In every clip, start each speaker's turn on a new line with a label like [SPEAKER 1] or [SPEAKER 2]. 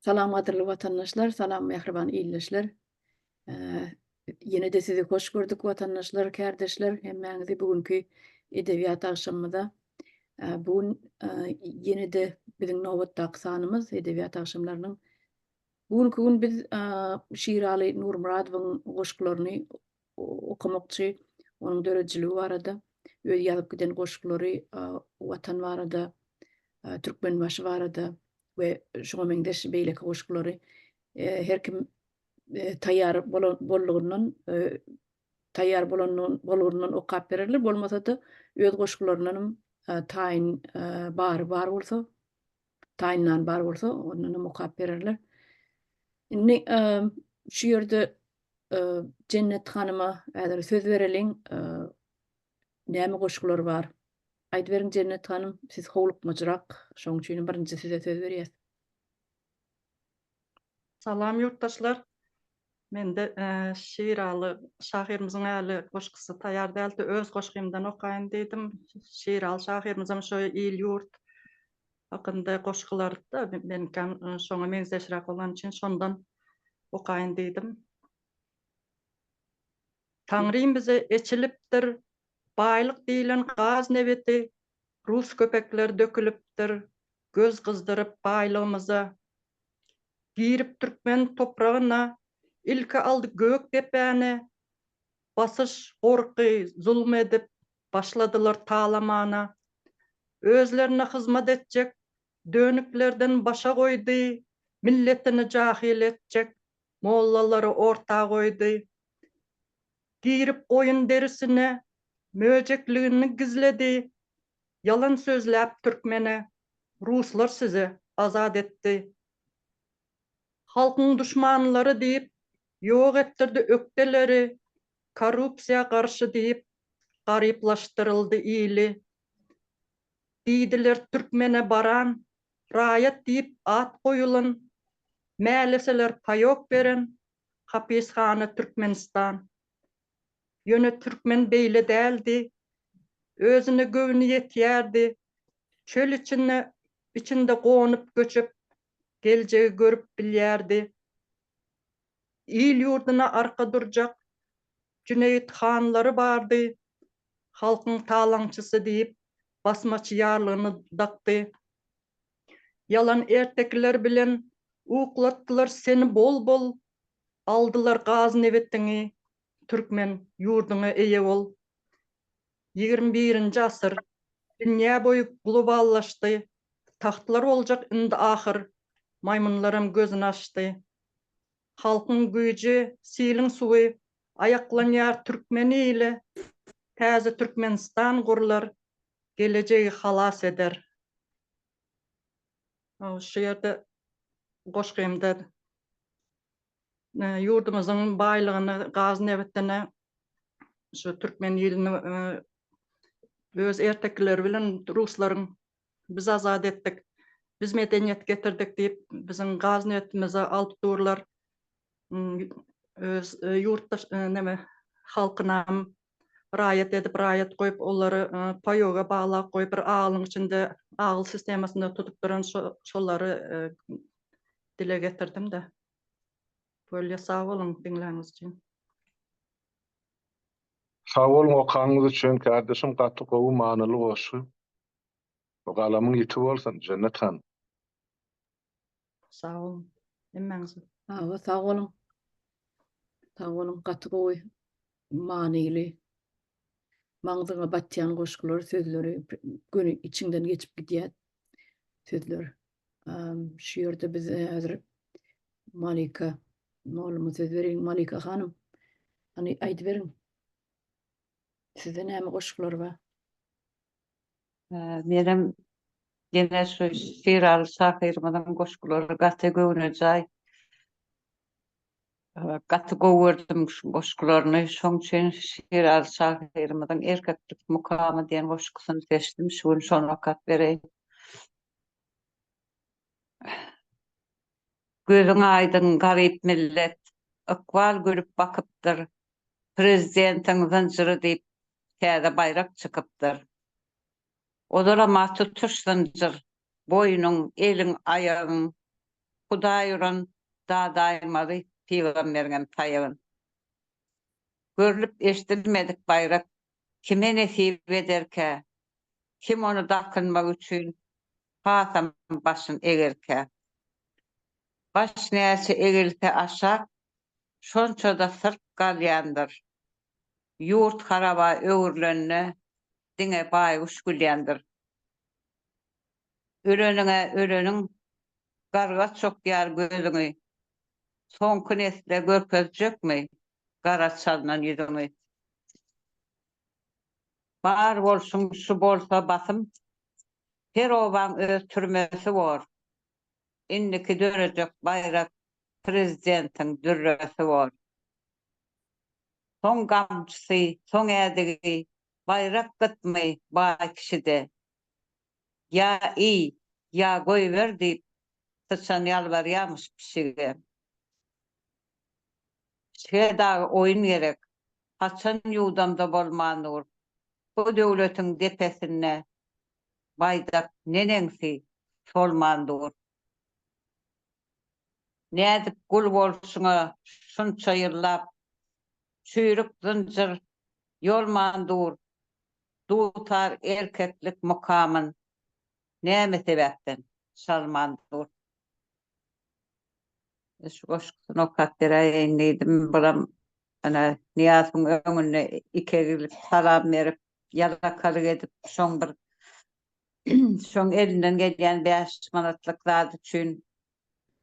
[SPEAKER 1] Salam gadyrly watandaşlar, salam mähriban ildeşler. Ýene-de sizi hoş gördük watandaşlar, kärdeşler, hemmäňizi bu günki edebiýat agşamymyza. Bu gün ýene-de biziň nobatdaky sanymyz edebiýat agşamlarynyň. Bu günki gün biz Şiraly Nurmyradowyň goşgularyny okamakçy, onuň döredijiligi barada, öz ýazyp giden goşgulary Watan barada, Türkmenbaşy barada we şuňa meňzeş beýleki goşgulary her kim taýýar bollugyndan taýýar bolandan bolgyndan okap bererler, bolmasa-da öz goşgularyndanam taýyn bary bar bolsa, taýynlan bar bolsa, ondanam okap bererler. Indi şu ýerde Jennet hanyma häzir söz bereliň. Näme goşgular bar? Aýdyberiň Jennet hanym, siz howlukmajyrak, şoň üçin birinji size söz berýäs.
[SPEAKER 2] Salam ýurtdaşlar. Mende Şiraly şahyrymyzyň äli goşgusy taýýar däldi, öz goşgymdan okaýyn diýdim. Şiraly şahyrymyzam şo il-ýurt hakynda goşgulary-da, meniňkem şoňa meňzeşräk bolany üçin şondan okaýyn diýdim. Taňrym bize eçilipdir, baýlyk diýlen gaz nebiti, rus köpekler dökülipdir, göz gyzdyryp baýlygymyza. Girip türkmen topragyna, ilki aldy gök depäni, basyş, gorky, zulum edip, başladylar talamana. Özlerine hyzmat etjek dönüklerden başa goýdy, milletini jahyl etjek Mollalary orta goýdy. Girip goýun derisine, möjekligini gizledi. Ýalan sözläp türkmene, ruslar sizi azat etdi. Halkyň duşmanlary diýip, ýok etdirdi ökdeleri, korrupsiýa garşy diýip, garyplaşdyryldy ili. Diýdiler türkmene baran, raýat diýip at goýulan, mäleseler paýok beren hapishana Türkmenistan. Ýöne türkmen beýle däldi. Özüne göwni ýetýärdi. Çöl içinde içinde gonup-göçüp geljegi görüp bilýärdi. Il-ýurduna arka durjak Jüneýit hanlary bardy. Halkyň talaňçysy diýip, basmaçy ýarlygyny dakdy. Ýalan ertekiler bilen uklatdylar seni bol-bol, aldylar gaz-nebitiňi, türkmen, ýurduňa eýe bol. Ýigirmi birinji asyr, dünýä boýy globallaşdy, tagtlar boljak indi ahyr, maýmynlaram gözüni açdy. Halkyň güýji, siliň suwy, Aýaklanýar türkmen ili, Täze Türkmenistan gurlar, Gelejegi halas eder. Şu ýerde goşgymda ýurdumyzyň baýlygyny, gaz-nebitini şu türkmen ilini öz ertekileri bilen ruslaryň biz azat etdik, biz medeniýet getirdik diýip, biziň gaz-nebitimizi alyp durlar. Öz ýurtdaş neme halkynam raýat edip, raýat goýup, olary paýoga baglap goýup, bir agylyň içinde, agyl sistemasynda tutup duran şolary dile getirdim-de. Bolýa, sag boluň diňläniňiz üçin.
[SPEAKER 3] Sag boluň okanyňyz üçin kardeşim gaty gowy manyly goşgy. Galamyň ýiti bolsun Jennet hanym.
[SPEAKER 2] Sag boluň hemmäňize.
[SPEAKER 1] Hawa sag boluň. Sag boluň gaty gowy manyly maňzyňa batýan goşgular sözleri göni içiňden geçip gidýär sözler. Şu ýerde biz häzir Malika Molluma söz bereýin Malika hanym. Hany aýdyberiň. Sizde näme goşgular bar?
[SPEAKER 4] Menem ýene şu Şiraly şahyrymyzyň goşgulary gaty göwnejaý. Gaty gowy gördüm şu goşgularyny. Şoň üçin Şiraly şahyrymyzyň Erkeklik mukamy diýen goşgusyny seçdim. Şu gün şony okap bereýin. Gözüň aýdyň garyp millet, ykbal gülüp bakypdyr, Prezidentiň zynjyry diýip täze baýrak çykypdyr. Ozalam-a tutuş zynjyr, boýnuň, eliň, aýagyň. Hudaý uran dadaýmaly pygamberiňem taýagyn. Görlüp-eşdilmedik baýrak kime nesip ederkä, kim ony dakynmak üçin hasam başyn egerkä? Baş näçe egilse aşak, şonça-da syrt galýandyr. Ýurt haraba öwrülende diňe baýguş gülýändir. Öleniňe öleniň garga çokýar gözüňi, Soňky nesle görkezjekmi gara çalnan ýüzüňi? Bar bolşuň şu bolsa basym, her obaň öz türmesi bor. Indiki dörejek baýrak prezidentiň dürresi bor. Soň gamçysy, soň ädigi, baýrak gytmy baý kişide. Ýa iý, ýa goýber diýip, syçan ýalbarýarmyş pişige. Pişige dagy oýun gerek, haçan ýuwdamda bolman dur. Bu döwletiň depesinde baýdak neneňsi solman dur. Nädip gul bolşuňa şunça ýyllap, Çüýrük zynjyr ýolman dur, Dutar erkeklik mukamyn näme sebäpden çalman dur. Şu goşgusyny okap beräýeýin diýdim. Bulam ene Nyýazowyň öňünde iki egilip salam berip, ýalakalyk edip, şoň bir şoň elinden gelýän 5 manatlyk zat üçin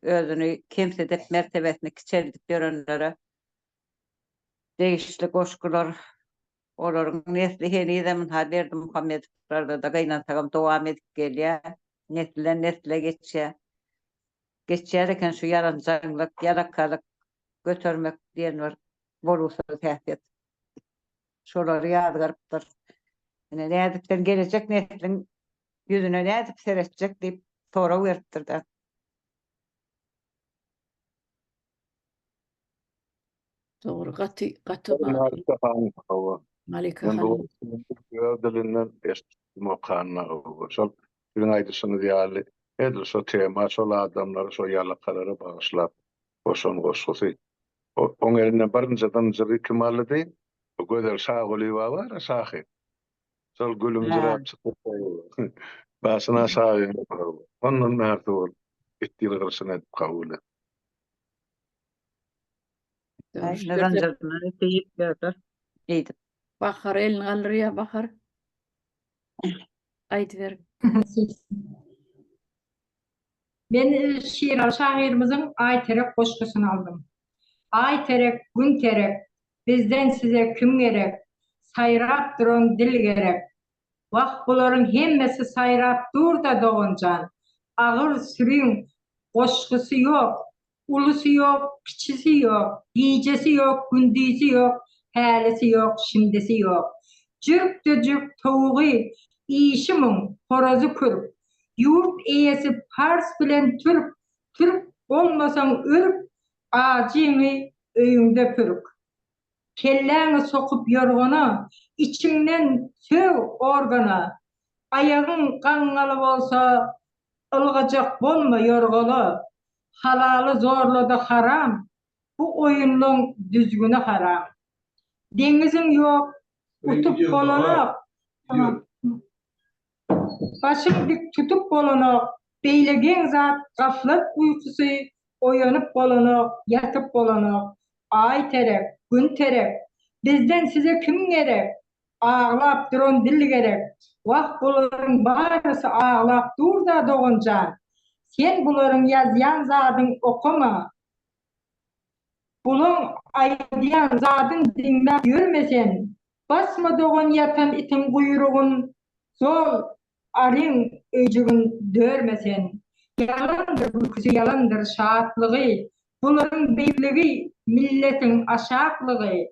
[SPEAKER 4] özüni kemsidip, mertebesini kiçeldip ýörenlere degişli goşgular Olaryň nesli henizem ynha Berdimuhamedowlarda-da gynansagam dowam edip gelýär. Nesilden nesle geçýär. Geçýär eken şu ýalanjaňlyk, ýalakalyk, götermek diýen bir bolgusyz häsiýet. Şolary ýazgarypdyr. Ine nädip sen gelejek nesliň ýüzüne nädip seretjek diýip sorag beripdir-de.
[SPEAKER 1] Dogry, gaty, gaty
[SPEAKER 3] Malika han, hawa.
[SPEAKER 1] Malika
[SPEAKER 3] Men bu
[SPEAKER 1] han.
[SPEAKER 3] öz dilinden eşitdim okanyna, hawa. Şol siziň aýdyşyňyz ýaly, edil şo tema, şol adamlara, şo ýalakalara bagyşlap goşan goşgusy. Oň elinden birinji zynjyry kim aldy? O Gözel Şagulyýewa bar-a, şahyr. Şol gülümjiräp çykyp, başyny aşak egip, ondan bärsi ol it ýylgyryşyny edip kabul etdi.
[SPEAKER 1] Bahar elini galdyrýar, Bahar. Aýdyber.
[SPEAKER 5] Men Şiraly şahyrymyzyň Aýterek goşgusyny aldym. Aýterek, Gün terek, bizden size kim gerek, Saýrap duran dil gerek. Wah, bularyň hemmesi saýrap dur-da doganjan. Agyr sürüň, goşgusy ýok, Ulusy ýok, kiçisi ýok, gijesi ýok, gündizi ýok, hälisi ýok, şindisi ýok. Jürk-de-jürk towugy, işi muň, horazy kürk. Ýurt eýesi pars bilen türk, türk bolmasaň ürk, ajyňy öýüňde pürk. Kelläňi sokup ýorgana, içiňden sög organa. Aýagyň gaňňaly bolsa, Ylgajak bolma ýorgala, halaly zorlada haram, bu oýunlaň düzgüni haram. Deňiziň ýok, utup bolanok, başyň dik tutup bolanok, beýle geň zat gaflat uýkusy, oýanyp bolanok, ýatyp bolanok. Aý terek, gün terek, bizden size kim gerek, Aglap duran dil gerek. Wah bularyň barysy aglap durda doganjan. Sen bularyň ýazýan zadyň okama. Bulaň aýdýan zadyn diňläp ýörme sen. Basma dogan ýatan itiň guýrugyn zol aryň öýjügin dörme sen. Ýalandyr gülküsi ýalandyr şatlygy. Bularyň beýikligi milletiň aşaklygy.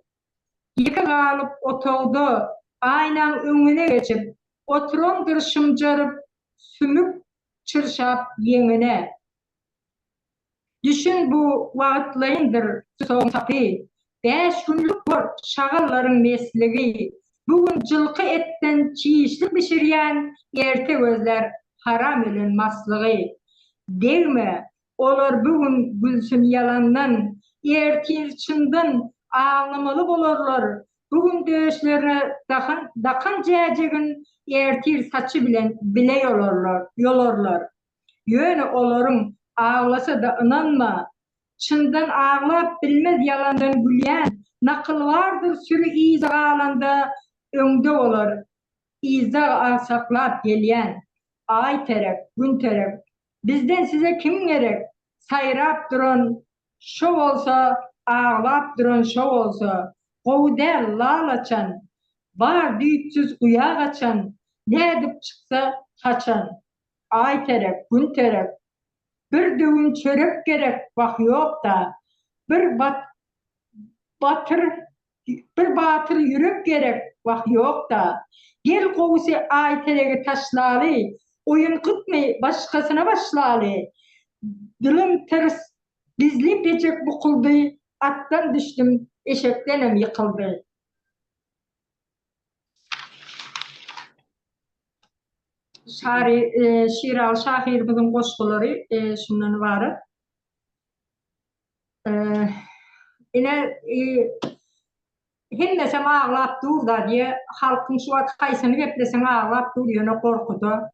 [SPEAKER 5] Ýeke galyp otagda, aýnaň öňüne geçip, oturandyr şymjaryp, sümük çyrşap ýeňine. Düşün bu wagtlaýyndyr soň sapy, Bäş günlük bor şagallaryň mesligi. Bu gün jylky etden çişlik bişirýän, erte gözlär haram ölen maslygy. Degme! Olar bu gün gülsün ýalandan, ertir çyndan aglamaly bolarlar. Bu gün döşlerine dakan, dakan jäjegin ertir saçy bilen bile ýolarlar, ýolarlar. Ýöne olaryň aglasa-da ynanma. Çyndan aglap bilmez ýalandan gülýän. Nakyl bardyr süri yza galanda öňde bolar, yzda agsaklap gelýän. Aý terek, gün terek, Bizden size kim gerek, saýrap duran şo bolsa, aglap duran şo bolsa, gowy däl lal açan, bar düýpsüz guýa gaçan, nädip çyksa haçan. Aý terek, gün terek, bir döwüm çörek gerek, wah ýok-da, bir bat batyr Bir batyr ýürek gerek, wah ýok-da. Gel gowusy Aýteregi taşlaly, Oýun gytmy, başgasyna başlaly. Dilim tyrs, gizli peçek bukuldy, Atdan düşdüm, eşekdenem ýykyldy. Şary Şiraly şahyrymyzyň goşgulary şundan ybarat. Ine, hemmesem aglap dur-da diýe, halkyň şu wagt haýsyny gepleseň aglap dur, ýöne gorkuda.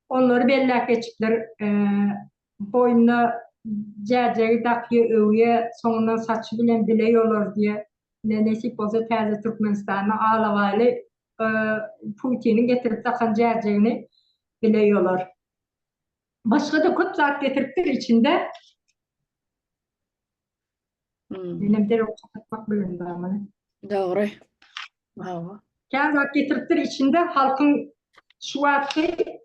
[SPEAKER 5] Onlary belläp geçipdir. Boýnuna jäjegi dakýa, öwýä, soňundan saçy bilen bile ýolar diýe. Ine, nesip bolsa täze Türkmenistanda alabaýly Putiniň getirip dakan jäjegini bile ýolar. Başga-da köp zat getiripdir içinde. Hmm. Menem derrew kapatmak bilen bar muny.
[SPEAKER 1] Dogry. Hawa.
[SPEAKER 5] Kän zat getiripdir içinde halkyň şu wagtky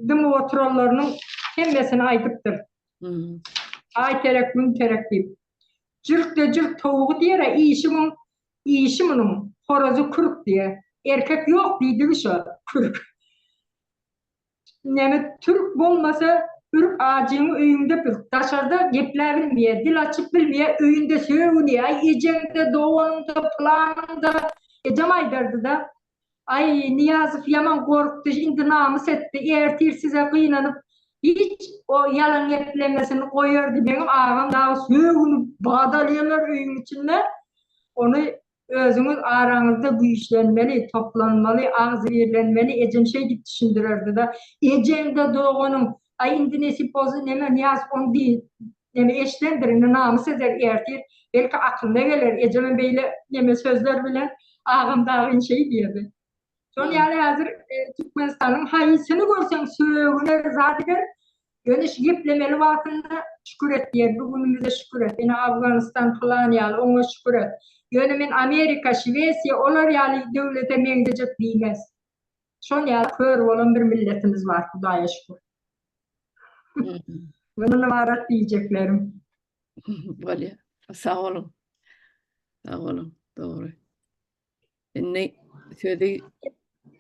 [SPEAKER 5] dymyp oturanlarynyň hemmesini aýdypdyr.
[SPEAKER 1] Hmm.
[SPEAKER 5] Aý terek, gün terek diýip. Jürk-de jürk towugy diýer-ä, işi muň, işi munuň, horazy kürk diýer. Erkek ýok diýdigi şo, kürk. Neme türk bolmasa ürk ajyňy öýüňde pürk daşarda gepläbilmeýä dil açyp bilmeýä öýünde sögünýä aý ejeňde doganyňda pylanyňda ejem aýdardyda aý Nyýazow ýaman gorkdy indi namys etdi ertir size gynanyp hiç o ýalan geplemesini goýardy meňem agam dagy sögünip badalýalar öýüň içinde ony Özüňiz araňyzda güýçlenmeli, toplanmaly, agzybirlenmeli, ejem şeýdip düşündirerdi-de, Ejeň-de, doganyň, aý indi nesip bolsa neme Nyýaz ony diý, neme eşidendir, indi namys eder ertir, belki akylyna geler, ejemem beýle neme sözler bilen agam dagyn şeý diýerdi. Şol ýaly häzir Türkmenistanyň haýsyny görseň sögüner zat eder. Ýöne şu geplemeli wagtynda şükür et diýer, bu günümize şükür et. Ine Afganistan pylan ýaly oňa şükür et. Ýöne men Amerika, Şwesiýa olar ýaly döwlete meňzejek diýmez. Şol ýaly kör bolan bir milletimiz bar Hudaýa şükür. Mundan ybarat diýjeklerim.
[SPEAKER 1] Bolýar. Sag boluň. Sag boluň. Dogry. Indi sözi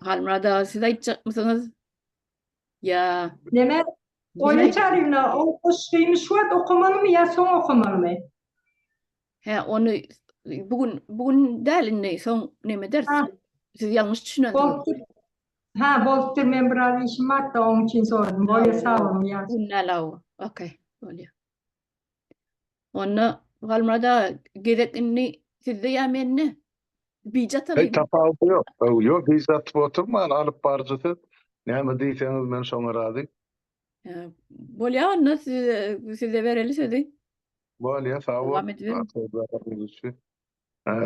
[SPEAKER 1] Halmyrat aga siz aýtjakmysyňyz? Ýa
[SPEAKER 5] Neme? Oýa Çaryýewna, o goşgyny şu wagt okamalymy ýa soň okamalymy?
[SPEAKER 1] Hä, ony bu gün bu gün däl indi, soň neme ederis. Siz ýalňyş düşünensiňiz.
[SPEAKER 5] Bolupdyr. Hä, bolupdyr, men biraz işim bardy, oň üçin soradym. Bolýa, sag boluň, ýa.
[SPEAKER 1] Bu gün däl, hawa. Okey, bolýa. Onda Halmyrat aga gezek indi sizde ýa mende? Bije
[SPEAKER 3] Heý
[SPEAKER 1] atalyň.
[SPEAKER 3] tapawudy ýok. Ýok bije atyp oturman alyp baryjy siz. Näme diýseňiz men şoňa razy.
[SPEAKER 1] Bolýa onda size bereli sözi.
[SPEAKER 3] Bolýa sag bol.
[SPEAKER 1] Dowam ediberiň.
[SPEAKER 3] Söz bereniňiz üçin.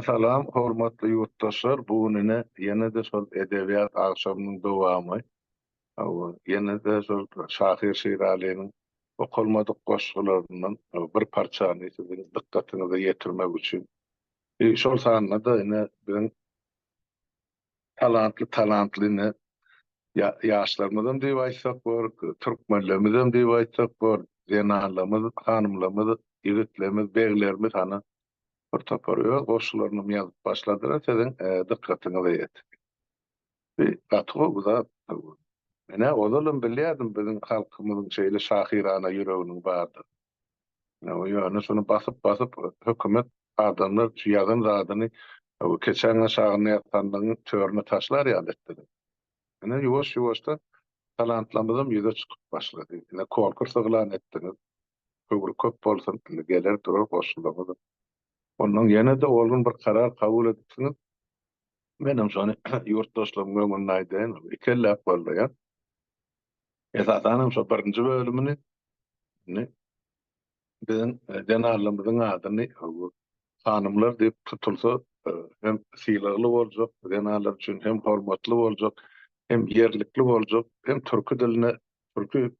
[SPEAKER 3] Salam hormatly ýurtdaşlar bu gün ine ýene-de şol edebiýat agşamynyň dowamy. Hawa, ýene-de şol şahyr Şiralynyň okalmadyk goşgularyndan bir parçany siziň dykgatyňyza ýetirmek üçin, şol sanda-da ine biziň talantly talantly ine ýaşlarymyzam diýip aýtsak bor, türkmenlerimizem diýip aýtsak bor, zenanlarymyz, hanymlarymyz, ýigitlerimiz, beglerimiz hany bir topar öz goşgularynam ýazyp başladylar, siziň dykgatyňyza ýetirdik. Bi gaty gowy zat. Men-ä ozalam bilýärdim biziň halkymyzyň şeýle şahyrana ýüreginiň bardygyny. Ýöne şuny basyp-basyp hökümet adamlar şu ýazan zadyny keçäň aşagynda ýatanlygyň törüne taşlar ýaly etdiler. Ine ýuwaş-ýuwaşdan. Talantlarymyzam ýüze çykyp başlady. Ine konkurs yglan etdiňiz. Höwri köp bolsun, indi geler durar goşgularyňyzam. Ondan ýene-de ol gün bir karar kabul edipsiňiz. Menem şony ýurtdaşlarymyň öňünde aýdaýyn, ikelläp goldaýan. Esasanam şo birinji bölümini indi biziň zenanlarymyzyň adyny hanymlar diýip tutulsa hem sylagly boljak, zenanlar üçin hem hormatly boljak, hem ýerlikli boljak, hem türki diline, türki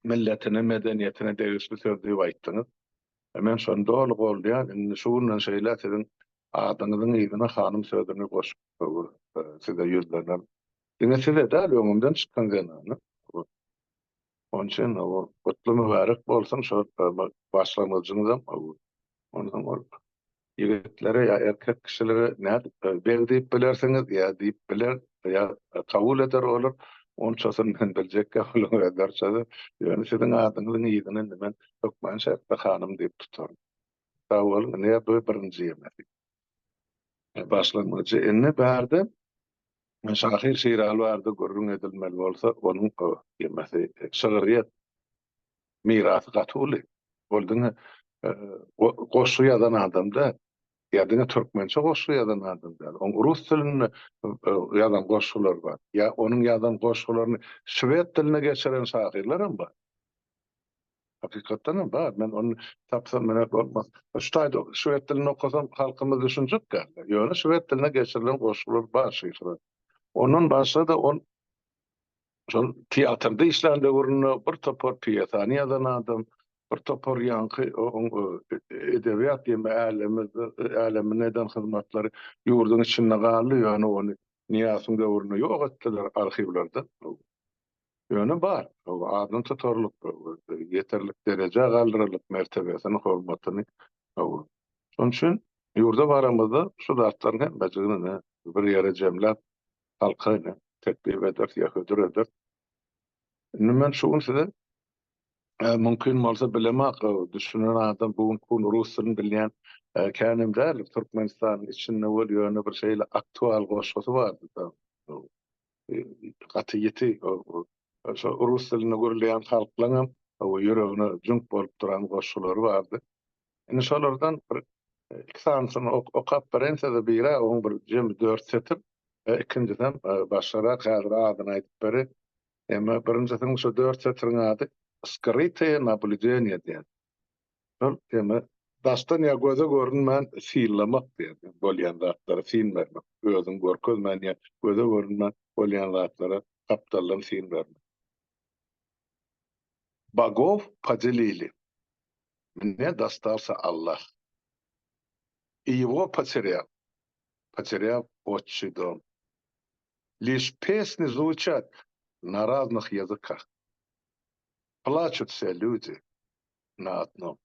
[SPEAKER 3] milletine, medeniýetine degişli söz diýip aýtdyňyz. Men şony doly goldaýan. Indi şu günden şeýläk siziň adyňyzyň yzyna hanym sözüni goşup size ýüzlenerin. Diňe size däl, öňümden çykan zenana. Onuň üçin gutly mübärek bolsun şol başlangyjyňyzam. Onsoň ol ýigitlere ýa erkek kişilere nädip beg diýip bilersiňiz ýa diýip biler ýa kabul eder olar. Onçasyny men biljek ýa olaryň özleri çözer. Ýöne siziň adyňyzyň yzyny indi men hökman şertde hanym diýip tutaryn. Sag boluň, ine bu birinji ýemesi. Başlangyjy. Indi bärde Şahyr Şiraly barada gürrüň edilmeli bolsa, onuň ýemesi şygryýet mirasy gaty uly. Ol diňe goşgy ýazan adam däl, ýa diňe türkmençe goşgy ýazan adam däl. Oň rus dilinde ýazan goşgulary bar. Ýa onuň ýazan goşgularyny şwed diline geçiren şahyrlaram bar. Hakykatdan hem bar. Men ony tapsam mene bolmaz. Şu taýda şwed dilinde okasam halkymyz düşünjek däl. Ýöne şwed diline geçirilen goşgular bar şyhra. Ondan başga-da ol şol teatrda işlän döwründe bir topar pýesany ýazan adam, bir topar ýaňky oň edebiýat diýme äleminde älemine eden hyzmatlary ýurduň içinde galdy, ýöne ony Nyýazowyň döwründe ýok etdiler arhiwlerden. Ýöne bar, adyny tutarlyk, ýeterlik derejä galdyralyk mertebesini, hormatyny. Şonuň üçin ýurda baramyzda şu zatlaryň hemmejigini ine bir ýere jemläp, halka ine teklip ederis ýa hödür ederis. Indi men şu gün size mümkin bolsa bilemok, düşünen adam bu günki gün rus dilini bilýän känem däldir Türkmenistanyň içinde bol ýöne bir şeýle aktual goşgusy bardy-da. Gaty ýiti şo rus dilinde gürleýän halklaňam ýüregine jüňk bolup duran goşgulary bardy. Indi şolardan bir iki sanysyny okap bereýin size biri oň bir jemi dört setir, ikinjisem başgarak häzir adyny aýdyp bereýin. Emma birinjisiniň şo dört setiriň ady Skrytoe nablýudeniýe diýen. Şol eme daşdan ýa göze görünmän synlamak diýen bolýan zatlara syn bermek, özüňi görkezmän ýa göze görünmän bolýan zatlara gapdaldan syn bermek. Bogov podelili, mne dostalsa Allah. I ýego poterýal, poterýal otçy dom. Liş pesni zvuçat na raznyh ýazykah. Plaçut wse lýudi na odnom.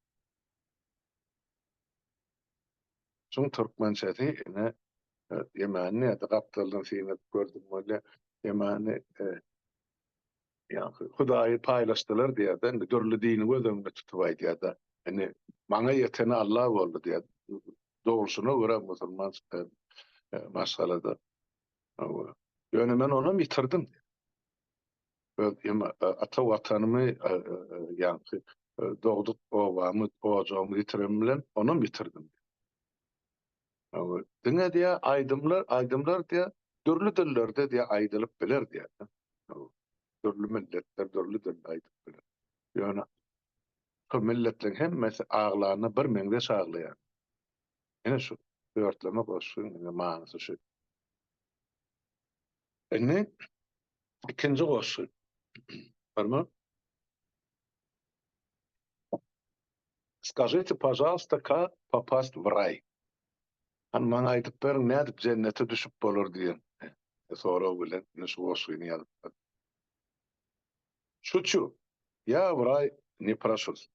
[SPEAKER 3] Şuň türkmençesi ine ýemany näde gapdaldan syn edip gördüm bolýa. Ýemany ýaňky Hudaýy paýlaşdylar diýýär-de, indi dürli dini göz öňünde tutup aýdýar-da. Indi maňa ýeteni Alla boldy diýýär. Dogrusyna görä musulman maşgalada. Ýöne men onam ýitirdim. Öz ata watanymy, ýaňky dogduk obamy, ojagymy ýitirenim bilen onam ýitirdim. Diňe diýýär, aýdymlar, aýdymlar diýýär, dürli dillerde diýýär aýdylyp biler diýýär. Dürli milletler dürli dilde aýdyp biler. Ýöne şu milletleriň hemmesi aglanda birmeňzeş aglaýar. Ine şu dörtleme goşgyň ine manysy şu. Indi ikinji goşgy. Barmy? Skažite, pažalsta, kak popast w raý? Hany maňa aýdyp beriň, nädip jennete düşüp bolar diýen sorag bilen ine şu goşgyny ýazypdyr. Şuçu, ýa w raý ne proşus.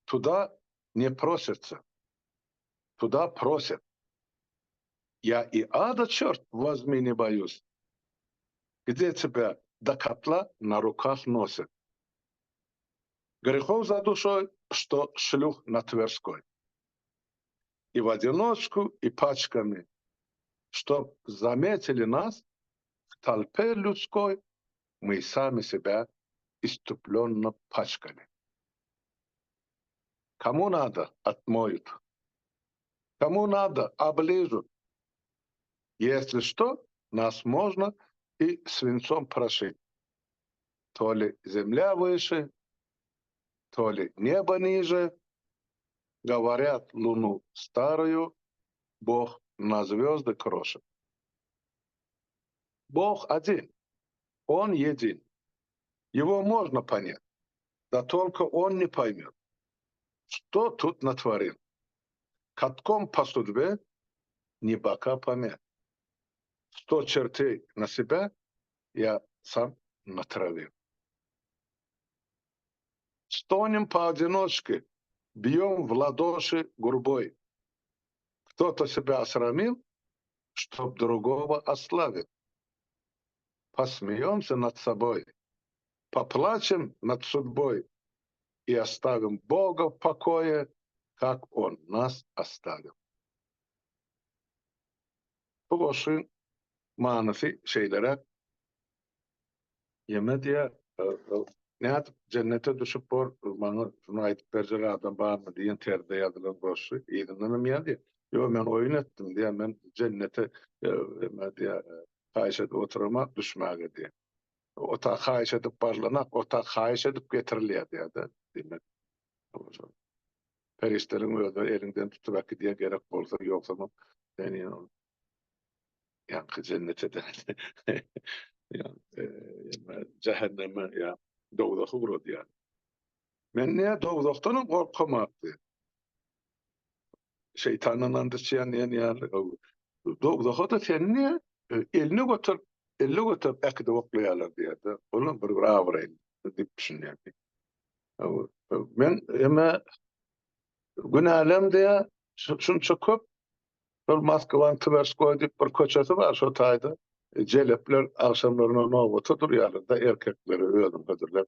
[SPEAKER 3] Tuda ne prosятся. Tuda prosят. Ýa i ada çört wazmi ne boýus. Gde tebä do kotla na rukah nosyat. Grehow za duşoý, što şlýuh na Twerskoý. I w odinoçku, i paçkami, ştob zametili nas w tolpe lýudskoý. My sami sebä istuplýonno paçkali. Komu nado, otmoýut. Komu nado, obližut. Ýesli şto, nas možno i swincom proşit. To li zemlýa wyşe, to li nebo niže, goworýat lunu staruýu Bog na zwýozdy kroşit. Bog odin, on ýedin. Ýego možno ponýat, da tolko on ne poýmýot, çto tut natworil. Katkom po sudbe ne boka pomýat. Sto çerteý na sebä ýa sam natrawil. Stonem poodinoçke, býom w ladoşi gurboý. Kto-to sebä osramil, ştob drugogo oslawit. Posmeýomsýa nad soboý, poplaçem nad sudboý i ostawim Boga w pokoýe, kak on nas ostawil. Bu goşgyň manysy şeýleräk, Ýeme diýýär, nädip jennete düşüp bor, maňa şuny aýdyp berjek adam barmy diýen terzde ýazylan goşgy. Yzyndanam ýazýar, Ýok, men oýun etdim diýýär, men jennete eme diýýär, haýyş edip oturamak düşmäge diýýär. Ota haýyş edip barlanak, ota haýyş edip getirilýär diýýär-de. Diýmek, perişdeleriň özleri eliňden tutup äkidýär gerek bolsa, ýogsam seni ýaňky jennete däl, jähenneme ýa dowzaha ugradýar. Men näme dowzahdanam gorkamak diýýär. Şeýtandan and içýän diýen ýaly, dowzaha-da seni näme eline göterip, elle göterip äkidip oklaýarlar diýýär-de. Olam bir abraý diýip düşünýär. Men eme günälem diýýär, şunça köp Şol Moskwanyň Twerskoý diýip bir köçesi bar şo taýda. Jelepler agşamlaryna nobata durýarlar-da, erkekleri özüň hödürläp.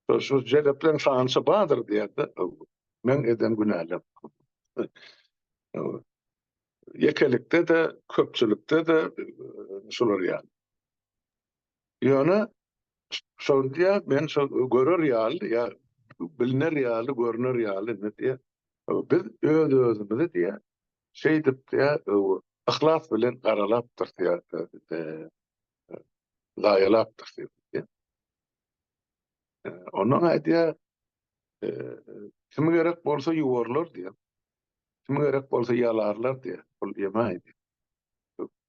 [SPEAKER 3] Şo şu jelepleň sanyça bardyr diýýär-de. Meň eden günälem. Ýekelikde-de, köpçülikde-de şular ýaly. Ýöne şol diýýär, men şol görer ýaly ýa bilner ýaly, görner ýaly indi diýýär. Biz öz-özümizi diýýär, şeýdip diýýär, yhlas bilen garalapdyrys diýýär, zaýalapdyrys diýýär. Ondan aýdýar, kimi gerek bolsa ýuwarlar diýýär. Kimi gerek bolsa ýalarlar diýýär. Ol ýeme aýdýar.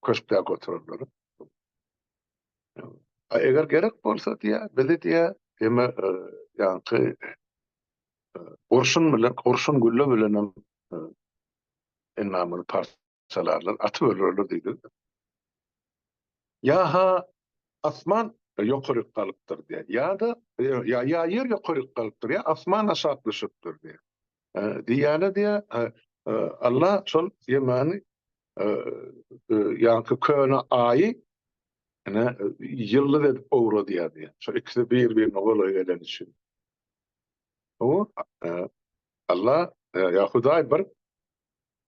[SPEAKER 3] Köşkdäki oturanlara. Eger gerek bolsa diýýär, bizi diýýär, eme ýaňky gurşun bilen, gurşun gülle bilen hem endamyny parçalarlar, atyp öldürerler diýdi. Ýa-ha asman ýokaryk galypdyr diýýär. Ýa-da ýa ýa ýer ýokaryk galypdyr, ýa asman aşak düşüpdir diýýär. Diýýäne diýýär, Allah şol ýemany ýaňky köne aýy ine ýyldyz edip owradýar diýýär. Şo ikisi bir-birine golaý geleni üçin. Bu Allah ýa Hudaý bir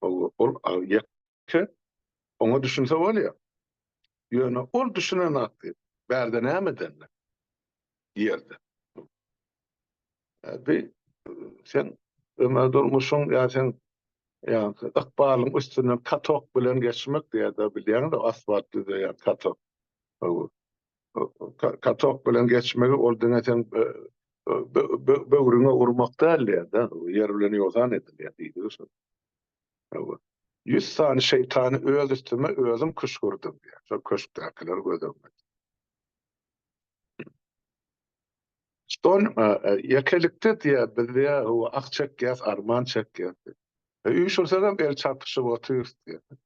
[SPEAKER 3] ol ýeke oňa düşünse bolýar. Ýöne ol düşünenok diýip, bärde näme edende ýerde. Bi sen ömür durmuşyň ýa sen ýa ykbalyň üstünden katok bilen geçmek diýýär-de bilýäňiz asfalt düzeýän katok. Katok bilen geçmegi ol diňe sen böwrüňe urmak däl diýýär-de, ýer bilen ýogsan edilýär diýdigi şol. 100 sany şeýtany öz üstüme özüm küşgürdim diýýär. Şol köşkdäkileri göz öňüne. Şon ýekelikde diýýär, biz diýýär, ah çekýäs, arman çekýäs diýýär. Üýşürsegem el çarpyşyp otyrys diýýär.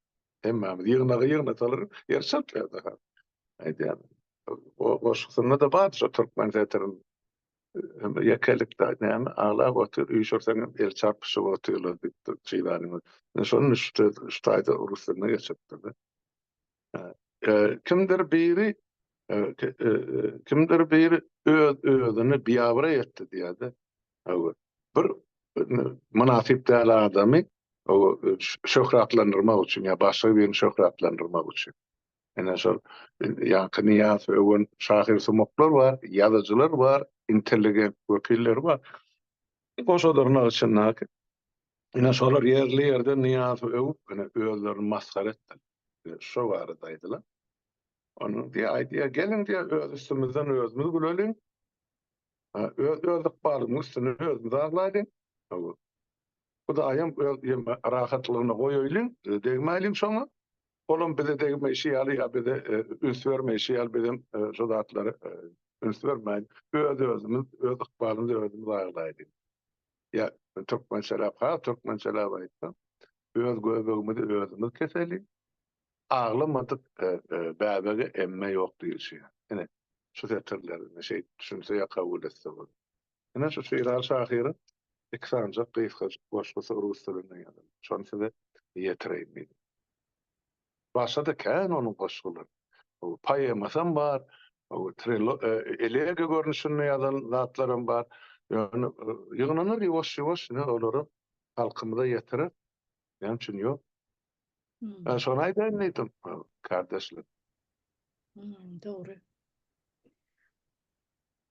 [SPEAKER 3] Hemmämiz ýygnagy ýygnasalar ýer çarpýar-da. Aýdýan. O goşgusynda-da bar şo türkmen setirin. Ýekelikde näme aglap otyr, üýşürseňem el çarpyşyp otyrlar diýipdir Çilanyň. Şony şu taýda rus diline geçiripdir-de. Kimdir biri kimdir biri öz özüni biabraý etdi diýýär-de. Bir mynasyp däl adamy şöhratlandyrmak üçin ýa başga birini şöhratlandyrmak üçin. Ine şol ýaňky Nyýazowy öwen şahyrsumaklar bar, ýazyjylar bar, intelligent wekilleri bar. Goşa dyrnak içindäki. Ine şolar ýerli-ýerden Nyýazowy öwüp, ine özlerini masgara etdiler. Ine şo barada aýdylan. Onuň diýýär, aýdýar, geliň diýýär, öz üstümizden özümiz güleliň. Öz öz ykbalymyň üstünde özümiz aglaýlyň. Hudaýam öz rahatlygyna goýaýlyň, degmäýliň şoňa. Olam bize degmeýşi ýaly ýa bize üns bermeýşi ýaly bizem şo zatlara üns bermäýliň. Öz özümiz, öz ykbalymyzy özümiz aglaýlyň. Ýa türkmençeläp, has türkmençeläp aýtsak, öz göbegimizi özümiz keseliň. Aglamadyk bäbege emme ýok diýilşi ýaly. Ine, şu setirleri ine şeýdip düşünse ýa kabul etse bolar. Ine şu Şiraly şahyryň iki sanyjak gysgajyk goşgusy rus dilinde ýazylan. Şony size ýetireýin diýdim. Başga-da kän onuň goşgulary. Poemasam bar, elegiýa görnüşinde ýazan zatlaram bar. Ýöne ýygnanar ýuwaş-ýuwaş ine olary halkymyza ýetirer. Näme üçin ýok? Ben şony aýdaýyn diýdim, kardeşler.
[SPEAKER 1] Hmm, dogry.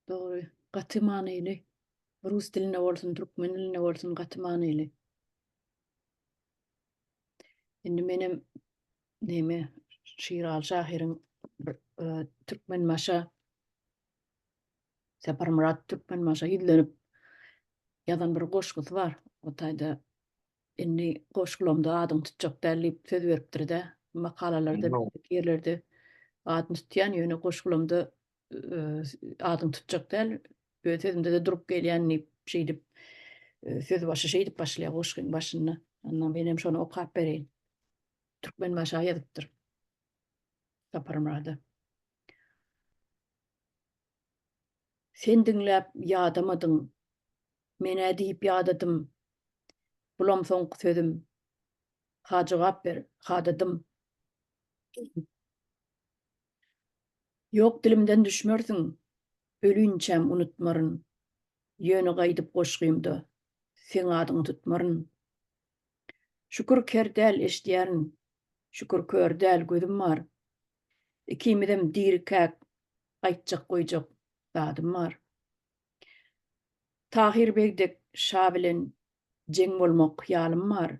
[SPEAKER 1] Dogry. Gaty manyly. Rus dilinde bolsun, türkmen dilinde bolsun gaty manyly. Indi menem neme Şiraly şahyryň bir e, Türkmenbaşa Saparmyrat Türkmenbaşa ýüzlenip ýazan bir goşgusy bar. O taýda Indi goşgulamda adyňy tutjak däl diýip söz beripdir-de. Makalalarda, beýleki ýerlerde adyny tutýan, ýöne goşgulamda adyňy tutjak däl, öz sözümde-de durup gelýän diýip, şeýdip sözbaşy şeýdip başlaýar goşgyň başynda. Ondan menem şony okap bereýin. Türkmenbaşa ýazypdyr. Saparmyrada. Sen diňläp ýadamadyň, Men-ä diýip ýadadym. Bulam soňky sözüm. Ha jogap ber, ha-da dym. Ýok dilimden düşmersiň, Ölinçäm unutmaryn. Ýöne gaýdyp goşgymda, Seň adyňy tutmaryn. Şükür ker däl eşidýärin, Şükür kör däl gözüm bar. Ikimizem dirikäk aýtjak goýjak zadym bar. Tahyr beg dek şa bilen jeň bolmak hyýalym bar.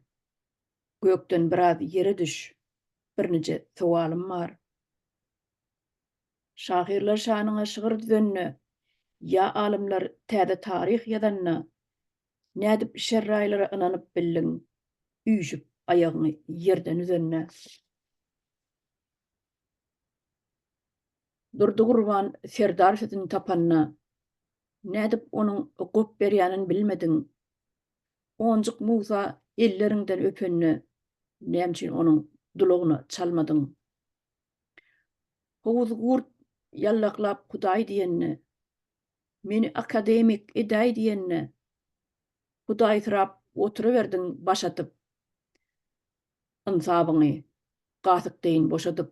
[SPEAKER 1] Gökden biraz ýere düş, birnije sowalym bar. Şahyrlar şanyňa şygyr düzende, ýa alymlar täze taryh ýazanda, nädip şerraýlara ynanyp bildiň, üýşüp aýagyňy ýerden üzende? Durdy Gurban serdar sözüni tapanda, nädip onuň gop berýänin bilmediň? Onjuk Musa elleriňden öpende, näme üçin onuň dulagyna çalmadyň? Howuz gurt ýallaklap Hudaý diýende, meni akademik edäý diýende, hudaýsyrap oturyberdiň baş atyp, ynsabyňy gasyk deýin boşadyp.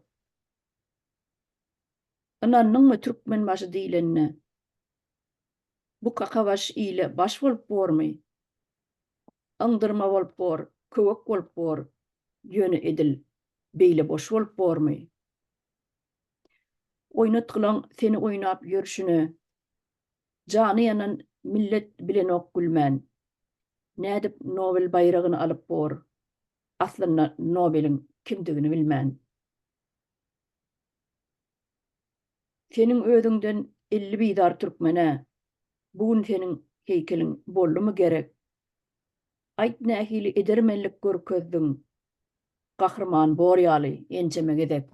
[SPEAKER 1] Ynandyňmy Türkmenbaşy diýlenine? Bu kakabaş ile baş bolup bormy? Yňdyrma bolup bor, köwek bolup bor, ýöne edil beýle boş bolup bormy? Oýnatgylaň seni oýnap ýörşüne, Jany ýanan millet bilenok gülmän. Nädip Nobel baýragyny alyp bor, Aslynda Nobeliň kimdigini bilmän? Seniň özüňden 50 bizar türkmene bu gün seniň heýkeliň boldumy gerek? Aýt nähili edermenlik görkezdiň gahryman bor ýaly ençeme gezek?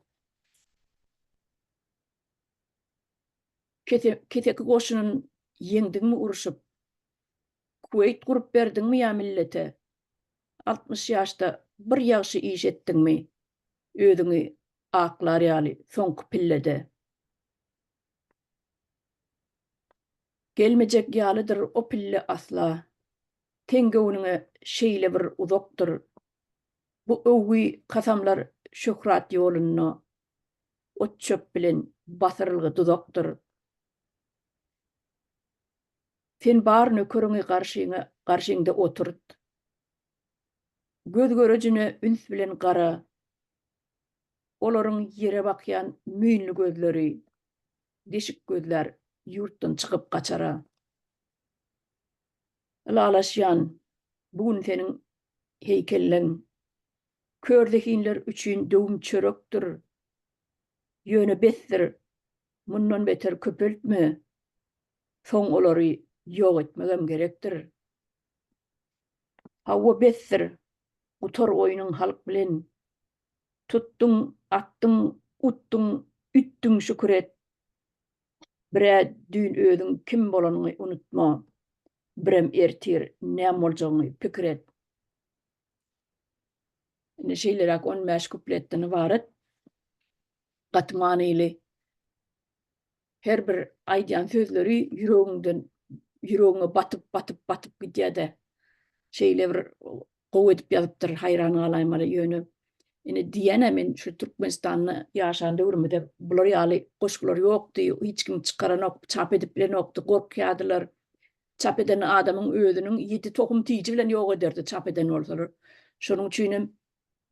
[SPEAKER 1] Keseki goşunyn ýeňdiňmi urşup? Kuweýt gurup berdiňmi ýa millete? 60 ýaşda bir ýagşy iş etdiňmi özüňi aklar ýaly soňky pillede. Gelmejek ýalydyr o pille asla, Seň göwnüňe şeýle bir uzakdyr. Bu öwgi kasamlar şöhrat ýolunda Ot-çöp bilen basyrylgy duzakdyr. Sen bar nökeriňi garşyňa garşyňda oturt. Göz görejine üns bilen gara. Olaryň ýere bakýan müýnli gözleri deşik gözlär ýurtdan çykyp gaçara. Ylalaşýan, bu gün seniň heýkelleň kör zehinler üçin döwüm çörekdir. Ýöne besdir, mundan beter köpeltme, soň olary ýok etmegem gerekdir. Hawa besdir, gutar oýnuň halk bilen. Tutduň, atdyň, utduň, ütdüň şükür et. Birä düýn özüň kim bolanyňy unutma, birem ertir näme boljagyňy pikir et. Ine şeýleräk 15 kupletden ybarat. Gaty manyly. Her bir aýdýan sözleri ýüregiňden ýüregiňe batyp, batyp, batyp gidýär-de. Şeýle bir gowy edip ýazypdyr, haýran galaýmaly. Ýöne ine diýýän-ä men şu Türkmenistanda ýaşan döwrümizde bular ýaly goşgular ýokdy, hiç kim çykaranok, çap edip bilenokdy, gorkýardylar. Çap eden adamyň özüniň ýedi tohum tiji bilen ýok ederdi çap eden bolsalar. Şonuň üçinem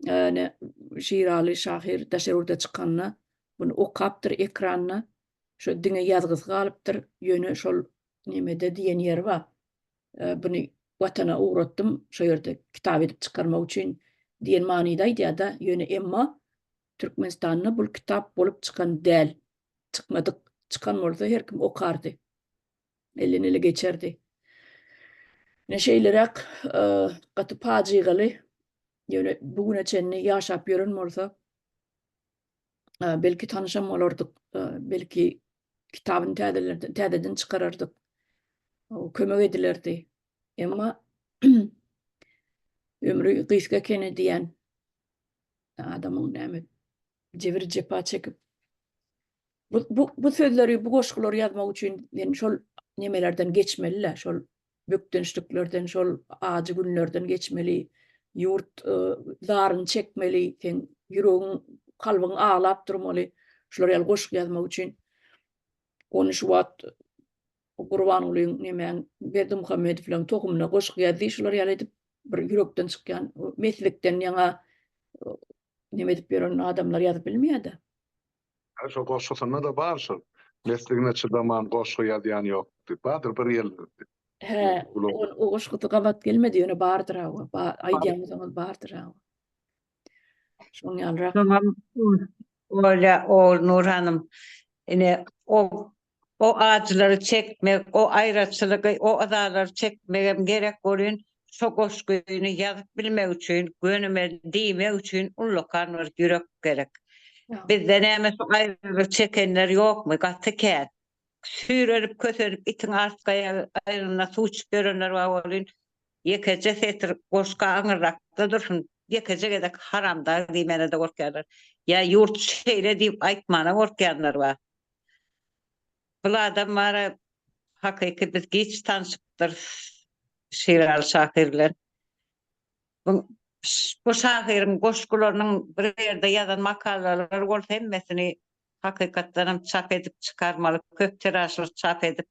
[SPEAKER 1] ine Şiraly şahyr daşary ýurda çykanda muny okapdyr ekranda. Şo diňe ýazgysy galypdyr. Ýöne şol nemede diýen ýeri bar. Buny watana ugratdym, şo ýerde kitap edip çykarmak üçin diýen manyda aýdýar-da. Ýöne emma Türkmenistanda bul kitap bolup çykan däl. Çykmadyk. Çykan bolsa her kim okardy. Elden ele geçerdi. Ine şeýleräk gaty pajygaly, ýöne bu güne çenli ýaşap ýören bolsa, belki tanyşam bolardyk, belki kitabyny täzelerden, täzeden çykarardyk. Kömek edilerdi. Emma ömri gysga ekeni diýen adamyň näme jebir jepa çekip bu, bu, bu sözleri, bu goşgulary ýazmak üçin men şol nemelerden geçmeli-le, şol bökdençliklerden, şol ajy günlerden geçmeli, ýurt e, zaryny çekmeli, sen ýüregiň, kalbyň aglap durmaly, şular ýaly goşgy ýazmak üçin. Ony şu wagt Gurbangulyň nemäň Berdimuhamedowlaryň tohumyna goşgy ýazdy, şular ýaly edip bir ýürekden çykýan meslikden ýaňa neme edip ýören adamlar ýazyp bilmeýär-de.
[SPEAKER 3] Ha şo goşgusynda-da bar şol. Mesligine çydaman goşgy ýazýan ýok diýip. Bardyr bir ýerlerde.
[SPEAKER 1] Hä, o goşgusy gabat gelmedi, ýöne bardyr hawa. Aýdýan bolsaňyz bardyr hawa. Şoň ýalyrak.
[SPEAKER 4] Soňam Olýa Ogulnur hanym ine o o ajylary çekmek, o aýraçylygy, o yzalary çekmegem gerek bolýn, şo goşgyny ýazyp bilmek üçin, gönümel diýmek üçin ullakan bir ýürek gerek. Bizde näme şo aýralyk çekenler ýokmy? Gaty kän. Süýrenip, kösenip itiň artky aýagynda suw içip ýörenler bar welin, ýekeje setir goşga aňyrrakda dursun, ýekeje gezek haramdag diýmäne-de gorkýarlar. Ýa ýurt şeýle diýip aýtmana gorkýanlar bar. Bul adam bar-a, hakyky biz giç tanşypdyrys Şiraly şahyr bilen. Bu bu şahyryň goşgularynyň bir ýerde ýazan makalalary bolsa hemmesini hakykatdanam çap edip çykarmaly, köp tiražly çap edip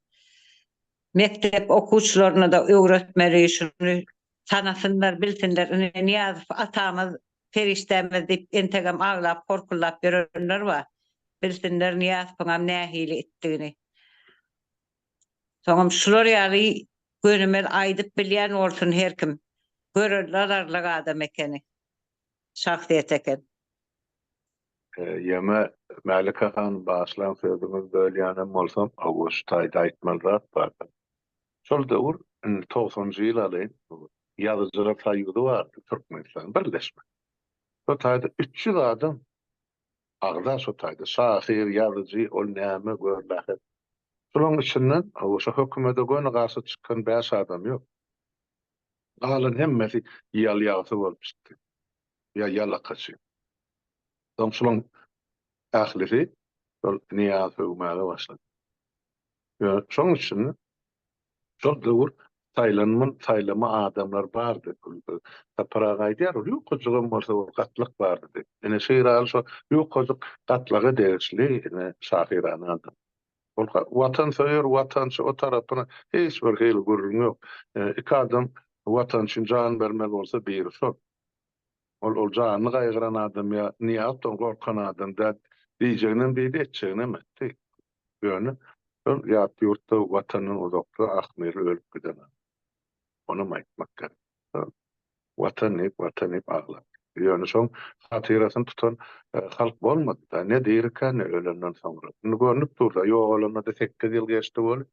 [SPEAKER 4] mekdep okuwçylaryna-da öwretmeli, şuny tanasynlar, bilsinler. Ine Nyýazow atamyz, perişdämiz diýip entegem aglap, horkuldap ýörenler bar. Bilsinler Nyýazowyňam nähili itdigini. Soňam şular ýaly gönümel aýdyp bilýän bolsun her kim. Görelde alarlyk adam ekeni. Şahsyýet eken.
[SPEAKER 3] Ýeme Mälike hanym bagyşlaň sözüňizi bölýänem bolsam hawa şu taýda aýtmaly zat bardyr. Şol döwür indi togsanjy ýyl alaýyn ýazyjylar soýuzy bardy Türkmenistan birleşme. Şo taýda 300 adam agza şo taýda şahyr ýazyjy ol näme görlähet. Şolaň içinden hawa şo hökümede göni garşy çykan bäş adam ýok. Galan hemmesi ýal-ýagty bolup çykdy. Ýa ýalakaçy. Soň şolaň ählisi şol Nyýazy sögmäge başlady. Ýöne şoň içinde şol döwür saýlanman saýlama adamlar bardy. Sapar aga aýdýar, ol ýukajygam bolsa bir gatlak bardy diýip. Ine Şiraly şo ýukajyk gatlaga degişli ine şahyrana adam. Ol watansöýer, watançy o tarapyna hiç bir hili gürrüň ýok. Iki adam watan üçin jan bermeli bolsa biri şol. Ol ol janyny gaýgyran adam ýa Nyýazowdan gorkan adam däl. Diýjeginem diýdi, etjeginem etdi. Ýöne şol ýat ýurtda, Watandan uzakda ahmyrly ölüp giden adam. Onam aýtmak gerek. Watan diýip, Watan diýip aglap gitdi. Ýöne şoň hatyrasyny tutan halk bolmady-da. Ne dirikä, ne ölenden soňra. Indi görnüp dur-da, ýogalanyna-da sekiz ýyl geçdi weli,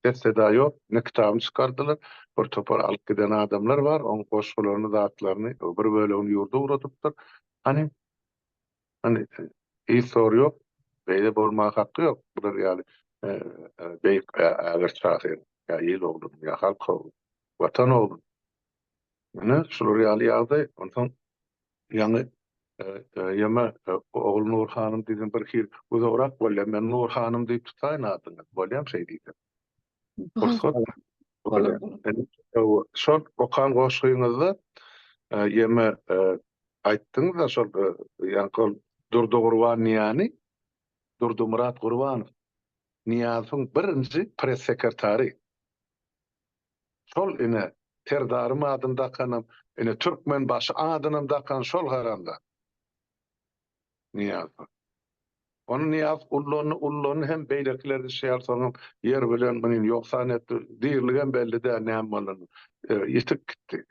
[SPEAKER 3] ses-seda ýok. Ne kitabyny çykardylar. Bir topar alyp giden adamlar bar, oň goşgularyny, zatlaryny, bir bölegini ýurda ugradypdyr. Hany, Hany yz-sory ýok, beýle bolmaga haky ýok bular ýaly beýik ägirt şahyryň, ýa il oglunyň, ýa halk oglunyň, Watan oglunyň. Ine, şular ýaly ýagdaý. Onsoň ýaňy ýeme Ogulnur hanym diýdim bir hil uzagrak bolýar. Men Nur hanym diýip tutaýyn adyňy. Bolýamy şeý diýsem? Rugsatmy? Şol okan goşgyňyzda ýeme Aýtdyňyz-a şol ýaňky ol Durdygurban Niýany, Durdymyrat Gurbanow, Nyýazowyň birinji press-sekretary. Şol ine Serdarym adyny dakanam, ine Türkmenbaşy adynam dakan şol haramzada. Nyýazow. Ony Nyýazow ullandy, ullandy hem beýlekiler şeýal soňam ýer bilen muny ýogsan etdi. Diriligem belli däl näme bolanyny. Ýitip gitdi.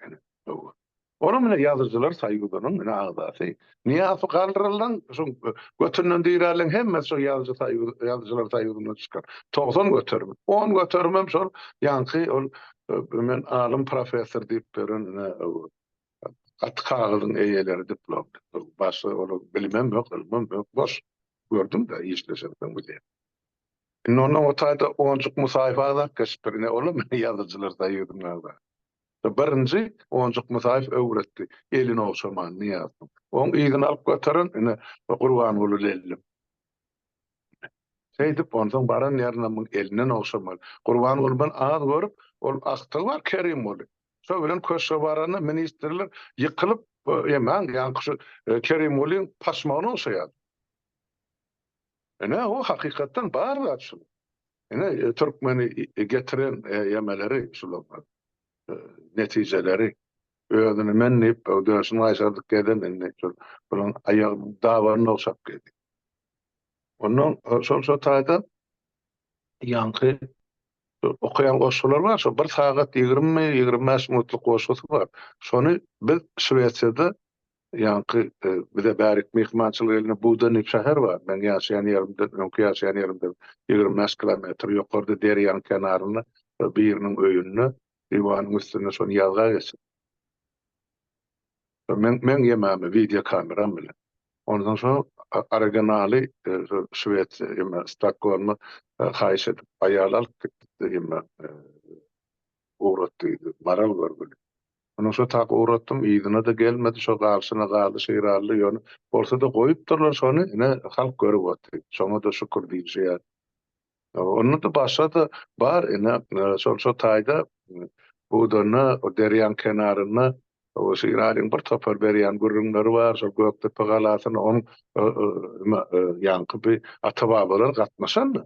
[SPEAKER 3] Onuň ine ýazyjylar soýuzynyň ine agzasy. Nyýazowy galdyrylan şoň götünden dirärleň hemmesi şo ýazyjy soýuz ýazyjylar soýuzyndan çykan. 90 göterim. 10 göterimem şol ýaňky ol men alym professor diýip beren ine gaty kagyzyň eýeleri diplomly. Başga olar bilimem ýok, ylmam ýok, boş. Gördüň-dä işleşensoň bilýän. Indi ondan o taýda Onjuk Musaýew agzap geçipdir. Ine olam ýazyjylar soýuzynyň agzasy. Birinji Onjuk Musaýew öwretdi, elini ogşaman Nyýazowyň. Oň yzyny alyp göteren ine Gurbanguly Lellim. Şeýdip onsoň baran ýerine muň elinden ogşamaly. Gurbangulydan az görüp, ol agtygy bar Kerimguly. Şo bilen köşge baranda ministrler ýykylyp, ýemäň ýaňky şu Kerimgulyň paşmagyny ogşaýardy. Ine o hakykatdan bar zat şul. Ine türkmeni getiren ýemeleri şular. Netijeleri. Özüni men diýip döşüni gaýşardyp gezen indi şol bulaň aýagynyň dabanyny ogşap gezdi. Ondan şol şo taýda ýaňky okaýan goşgular bar şo bir sagat ýigrimmi 25 minutlyk goşgusy bar. Şony biz Şwesiýada Ýaňky bize bärik myhmançylyk eline Buda diýip şäher bar. Meň ýaşaýan ýerimden, öňki ýaşaýan ýerimden 25 kilometr ýokarda derýanyň kenarynda biriniň öýünde diwanyň üstünde şony ýazga geçirdim. Meň meň ýemämi wideo kameram bilen. Ondan soň originaly Şwesiýa, ýa Stokgolma haýyş edip aýal alyp gitdi, ýa ugratdy, maral görgüli. Onuň şo tak ugratdym, yzyna-da gelmedi, şo galşyna galdy Şirally, ýöne bolsa-da goýupdyrlar şony, ine, halk görüp otyr. Şoňa-da şükür diýilşi ýaly. Onda-da başga-da bar, ine, şol şo taýda Budanda, o derýaň kenarynda o Şiralyň bir topar berýän gürrüňleri bar, şol Gökdepe galasyna onuň ýaňky bi ata-babalar gatnaşandy.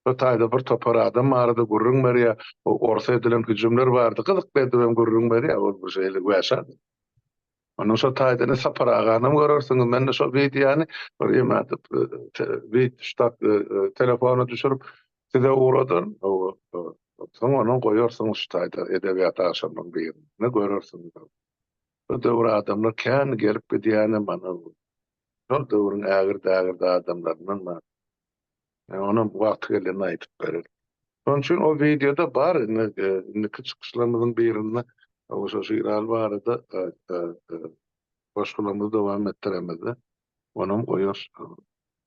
[SPEAKER 3] Şo taýda bir topar adam barada gürrüň berýär. O orsa edilen hüjümler barada gyzykly edibem gürrüň berýär. Ol bir şeýle wäşi adam. Ondan şo taýda ine Sapar aganam görersiňiz. Men-de şo wideony bir emädip ştat telefona düşürip size ugradaryn. Soň ony goýarsyňyz şu taýda edebiýat agşamynyň birinde görersiňiz. Şo döwür adamlar kän gelip gidýänem ana şol döwrüň ägirt-ägirt adamlaryndan bar. Men onam wagty gelende aýdyp bererin. Şonuň üçin o wideoda bar indi indiki çykyşlarymyzyň birinde şo Şiraly barada goşgularymyzy dowam etdiremizde onam goýarys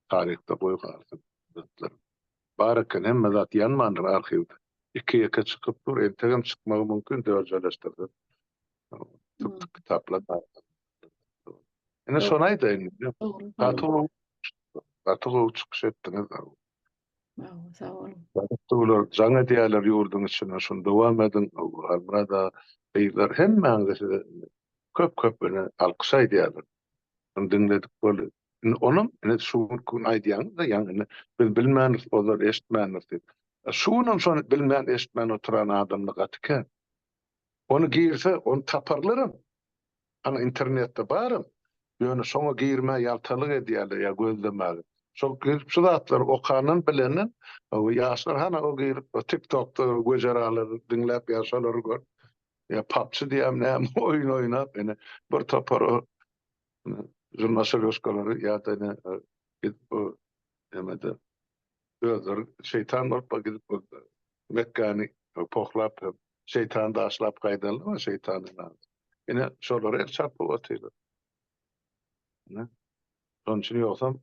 [SPEAKER 3] taryhda goý galsyn zatlar. Bar eken hemme zat ýanmandyr arhiwde. Iki-ýeke çykyp dur entegem çykmagy mümkin dörjeleşdirse. Tük-tük kitaplar bar. Ine şony aýdaýyn. Gaty gowy gaty gowy çykyş etdiňiz.
[SPEAKER 1] Sag boluň.
[SPEAKER 3] Bular jaň edýärler ýurduň içinden şuny dowam ediň. Halmyrat aga gyzlar hemmäňize size köp köp ine alkyş aýdýarlar. Şuny diňledik boldy. Indi onam ine şu günki gün aýdýaňyz-da ýaňy ine biz bilmändiris ozal eşitmändiris diýip. Şu günem şony bilmän eşitmän oturan adamlar gaty kän. Ony girse, ony taparlaram. Hany internetde baram. Ýöne şoňa girmä ýaltalyk edýärler ýa gözlemäge. Şol girip şu zatlary okandan bilenden ýaşlar hany o girip TikTokda göjeralary diňläp ýa şolary görüp ýa PUBG diýýärmi näme oýun oýnap ine bir topar o žurnaşalýoşkalary ýa-da ine gidip o nämede özleri şeýtan bolup gidip Mekgäni pohlap şeýtany daşlap gaýdanlar bar şeýtanyň ine şolara el çarpyp otyrlar. Ine. Şonuň üçin ýogsam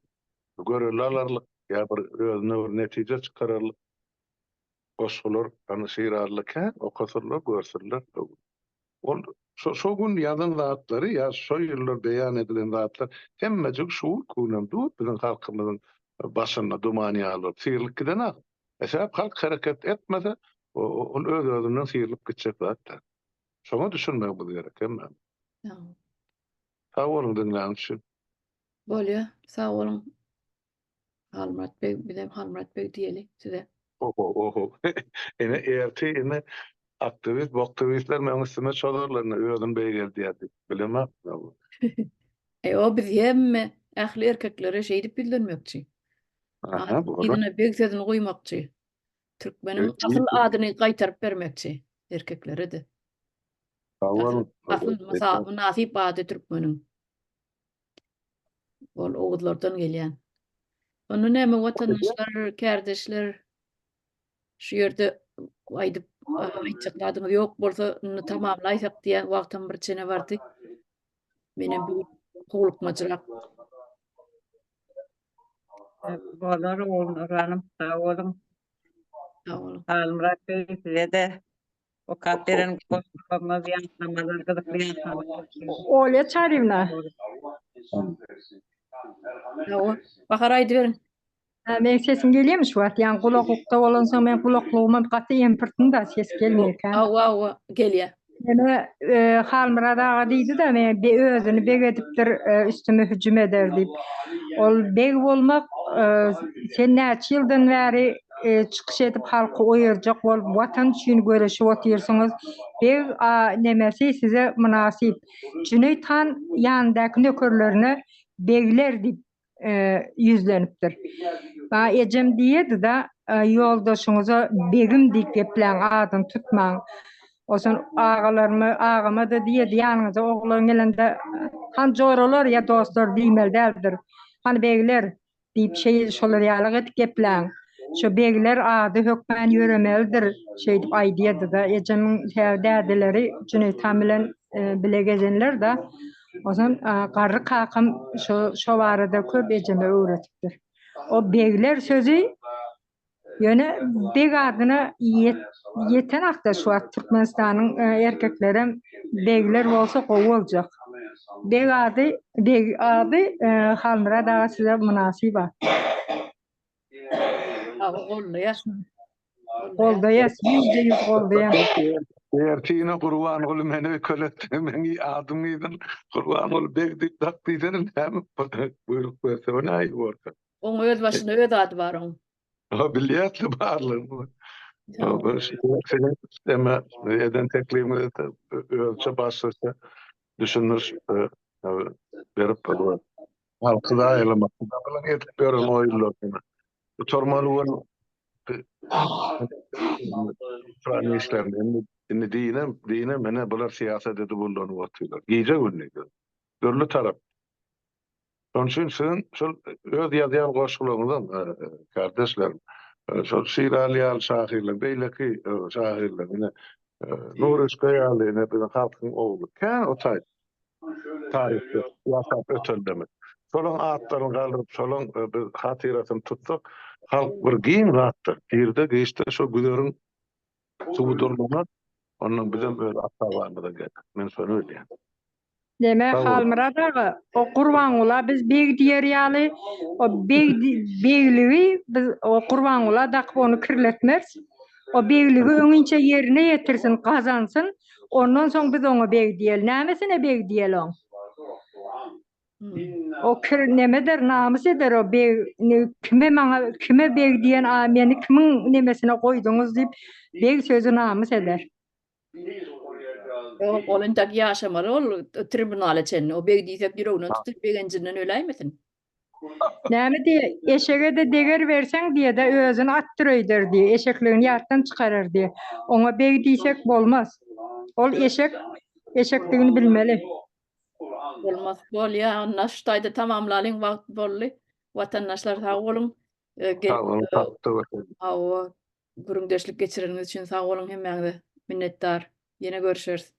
[SPEAKER 3] görelde alarlyk ýa bir özüne bir netije çykararlyk goşgular hany Şiralyda kän okasynlar, görsünler. Ol şo şo gün ýazan zatlary ýa şo ýyllar beýan edilen zatlar hemmejik şu günki günem dur biziň halkymyzyň başynda duman ýaly bolup syrylyp gidenok. Sebäp halk hereket etmese ol öz-özünden syrylyp gitjek zat däl. Şoňa düşünmegimiz gerek hemmämiz. Sag boluň diňläniň üçin.
[SPEAKER 1] Bolýa, sag boluň. Halmyrat beg, bizem Halmyrat beg diýeli size.
[SPEAKER 3] Oho, oho. Ine ertir ine aktiwist, boktiwistler meň üstüme çozarlar ine özüni beýgeldýär diýip. Bilemok.
[SPEAKER 1] E o biz hemme ähli erkeklere şeýdip ýüzlenmekçi.
[SPEAKER 3] Aha, bolar.
[SPEAKER 1] Yzyna beg sözüni goýmakçy. Türkmeniň asyl adyny gaýtaryp bermekçi erkeklere-de.
[SPEAKER 3] Sag boluň.
[SPEAKER 1] Asyl mynasyp ady türkmeniň. Ol oguzlardan gelýän. Onda näme watandaşlar, kärdeşler şu ýerde aýdyp aýtjak zadyňyz ýok bolsa, indi tamamlaýsak diýen wagtam bir çene bardy. Menem bu howlukmajyrak.
[SPEAKER 4] Bolar Ogulnur hanym, sag boluň.
[SPEAKER 1] Sag boluň.
[SPEAKER 4] Halmyrat beg size-de Okap beren goşgularyňyz, ýatlamalar, gyzykly ýatlamalar üçin.
[SPEAKER 5] Olýa Çaryýewna.
[SPEAKER 1] Hawa, Bahar aýdyberiň.
[SPEAKER 5] Hä, meň sesim gelýärmi şu wagt? Ýaňy gulaklykda bolansoň men gulaklygymam gaty empirtdim-da, ses gelmeýär.
[SPEAKER 1] Hawa, hawa, gelýär.
[SPEAKER 5] Ýöne Halmyrat aga diýdi-de, men özüni beg edipdir, üstüme hüjüm eder diýip. Ol beg bolmak, sen näçe ýyldan bäri çykyş edip halky oýarjak bolup watan üçin göreşip otyrsyňyz. Beg a nemesi size mynasyp. Jüneýit han ýanyndaky nökerlerine begler diýip ýüzlenipdir. Maňa ejem diýerdi-da, ýoldaşyňyza begim diýip gepläň, adyny tutmaň. Onsoň agalaryma, agama-da diýerdi, ýanyňyza oglan gelende, han joralar ýa dostlar diýmeli däldir. Hany begler, Diýip, şeý, şolar ýalyk edip gepläň. Şo begler ady hökmän ýöremelidir, şeýdip aýdýardy-da. Ejemiň tä dädeleri Jüneýt han bilen bile gezenler-de. Onsoň garry kakam şo, şo barada köp ejeme öwretipdir. O begler sözi Ýöne beg adyna ýetenakda şu wagt Türkmenistanyň erkeklerem begler bolsa gowy boljak. Beg ady beg ady Halmyrat aga size mynasyp at.
[SPEAKER 1] Goldaýas.
[SPEAKER 5] Goldaýas, 100% goldaýan.
[SPEAKER 3] Ertine Gurbanguly meni öýkeletdi, meň adym yzyn Gurbanguly beg diýip dak diýsene näme buýruk berse o nähili borka.
[SPEAKER 1] Oň öz başyna öz ady bar oň.
[SPEAKER 3] Ha bilýäs-le barlygyny. Siziň eme eden teklibiňize özçe başgaça düşündiriş berip halky zaýalamak bilen edip ýören oýunlaryny gutarmaly bolup işlerini indi indi dinem dinem ine bular syýasat edip ullanyp otyrlar. Gije gündiz dürli tarap. Şonuň üçin siziň şol öz ýazýan goşgularyňyzam, kardeşlerim, şol Şiraly ýaly şahyrlaryň, beýleki şahyrlaryň, ine, Nury Usta ýaly, ine, biziň halkyň ogly, kän o taý taryhda ýaşap ötenlerimiz. Şolaryň atlaryny galdyryp, şolaryň biz hatyrasyny tutsak, halk bir giň zatdyr. Irde-giçde şo güzeriň suwy durlanar, ondan bizem öz ata-babamyza geler. Men şony bilýän.
[SPEAKER 5] Neme Halmyrat aga, o Gurbangula biz beg diýer ýaly, o beg begligi biz o Gurbangula dakyp ony kirletmeris. O begligi öňinçe ýerine ýetirsin, gazansyn, ondan soň biz oňa beg diýeli. Nämesine beg diýeli oň? O kir nemeder, namys eder o beg, kime maňa kime beg diýen, a meni kimiň nemesine goýduňyz diýip, beg sözi namys eder.
[SPEAKER 1] Ýok, ol entek ýaşamaly ol tribunala çenli. O beg diýsek ýüreginden tutup begenjinden öläýmesin.
[SPEAKER 5] Näme diýýä, eşege-de deger berseň diýýä-de, özüni atdyr öýder diýýä, eşekligini ýatdan çykarar diýýä. Oňa beg diýsek bolmaz. Ol eşek, eşekdigini bilmeli.
[SPEAKER 1] Bolmaz. Bolýa, onda şu taýda tamamlalyň, wagt boldy. Watandaşlar sag boluň.
[SPEAKER 3] Sag boluň, tapda görşeliň.
[SPEAKER 1] Hawa, gürrüňdeşlik geçireniňiz üçin sag boluň hemmäňize. Minnetdar. Ýene görşeris.